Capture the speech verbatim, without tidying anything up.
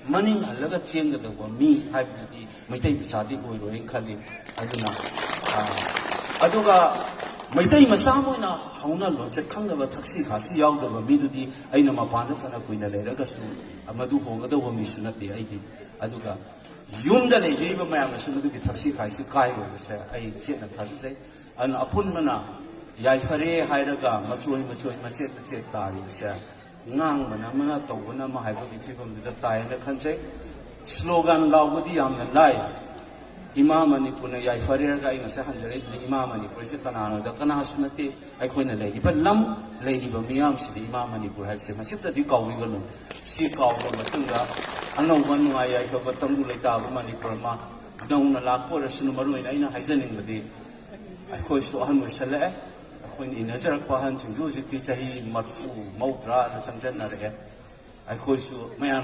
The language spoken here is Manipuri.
ꯃꯅꯤꯡ ꯍꯜꯂꯒ ꯆꯦꯟꯒꯗꯧꯕ ꯃꯤ ꯍꯥꯏꯕꯗꯨꯗꯤ ꯃꯩꯇꯩ ꯃꯆꯥꯗꯤ ꯑꯣꯏꯔꯣꯏꯅ ꯈꯜꯂꯤ꯫ ꯑꯗꯨꯅ ꯑꯗꯨꯒ ꯃꯩꯇꯩ ꯃꯆꯥ ꯑꯃ ꯑꯣꯏꯅ ꯍꯧꯅ ꯂꯣꯟꯆꯠ ꯈꯪꯗꯕ, ꯊꯛꯁꯤ ꯈꯥꯁꯤ ꯌꯥꯎꯗꯕ ꯃꯤꯗꯨꯗꯤ ꯑꯩꯅ ꯃꯄꯥꯟꯗ ꯐꯅ ꯀꯨꯏꯅ ꯂꯩꯔꯒꯁꯨ ꯃꯗꯨ ꯍꯣꯡꯒꯗꯧꯕ ꯃꯤꯁꯨ ꯅꯠꯇꯦ꯫ ꯑꯩꯗꯤ ꯑꯗꯨꯒ ꯌꯨꯝꯗ ꯂꯩꯕꯤꯔꯤꯕ ꯃꯌꯥꯝꯅꯁꯨ ꯃꯗꯨꯒꯤ ꯊꯛꯁꯤ ꯈꯥꯁꯤ ꯀꯥꯏꯔꯣꯏꯕꯁꯦ ꯑꯩ ꯆꯦꯠꯅ ꯊꯥꯖꯖꯩ꯫ ꯑꯗꯨꯅ ꯑꯄꯨꯟꯕꯅ ꯌꯥꯏꯐꯔꯦ ꯍꯥꯏꯔꯒ ꯃꯆꯣꯏ ꯃꯆꯣꯏ, ꯃꯆꯦꯠ ꯃꯆꯦꯠ ꯇꯥꯔꯤꯕꯁꯦ ꯉꯥꯡꯕꯅ ꯑꯃꯅ ꯇꯧꯕꯅ ꯑꯃ ꯍꯥꯏꯕꯒꯤ ꯐꯤꯕꯝꯗꯨꯗ ꯇꯥꯏꯅ ꯈꯟꯖꯩ꯫ ꯁ꯭ꯂꯣꯒꯥꯟ ꯂꯥꯎꯕꯗꯤ ꯌꯥꯝꯅ ꯂꯥꯏ꯫ ꯏꯃꯥ ꯃꯅꯤꯄꯨꯔꯅ ꯌꯥꯏꯐꯔꯦ ꯍꯥꯏꯔꯒ ꯑꯩ ꯉꯁꯥꯏ ꯍꯟꯖꯔꯛꯏꯗꯨꯅꯤ, ꯏꯃꯥ ꯃꯅꯤꯄꯨꯔꯁꯦ ꯀꯅꯥꯅꯣꯗ, ꯀꯅꯥꯁꯨ ꯅꯠꯇꯦ, ꯑꯩꯈꯣꯏꯅ ꯂꯩꯔꯤꯕ ꯂꯝ, ꯂꯩꯔꯤꯕ ꯃꯤꯌꯥꯝꯁꯤꯗꯤ ꯏꯃꯥ ꯃꯅꯤꯄꯨꯔ ꯍꯥꯏꯕꯁꯦ ꯃꯁꯤꯇꯗꯤ ꯀꯥꯎꯕꯤꯒꯅꯨ꯫ ꯁꯤ ꯀꯥꯎꯔꯕ ꯃꯇꯨꯡꯗ ꯑꯅꯧꯕ ꯅꯨꯡꯉꯥꯏ ꯌꯥꯏꯐꯕ ꯇꯪꯗꯨ ꯂꯩꯇꯥꯕ ꯃꯅꯤꯄꯨꯔ ꯑꯃ ꯅꯧꯅ ꯂꯥꯛꯄ ꯑꯣꯏꯔꯁꯅꯨ꯫ ꯃꯔꯨ ꯑꯣꯏꯅ ꯑꯩꯅ ꯍꯥꯏꯖꯅꯤꯡꯕꯗꯤ ꯑꯩꯈꯣꯏꯁꯨ ꯑꯍꯟ ꯑꯣꯏꯁꯜꯂꯛꯑꯦ꯫ ꯑꯩꯈꯣꯏꯅ ꯏꯟꯅꯖꯔꯛꯄ ꯑꯍꯟꯁꯤꯡꯁꯨ ꯍꯧꯖꯤꯛꯇꯤ ꯆꯍꯤ ꯃꯔꯐꯨ, ꯃꯧꯗ꯭ꯔꯥꯗ ꯆꯪꯁꯤꯟꯅꯔꯛꯑꯦ꯫ ꯑꯩꯈꯣꯏꯁꯨ ꯃꯌꯥꯝꯅ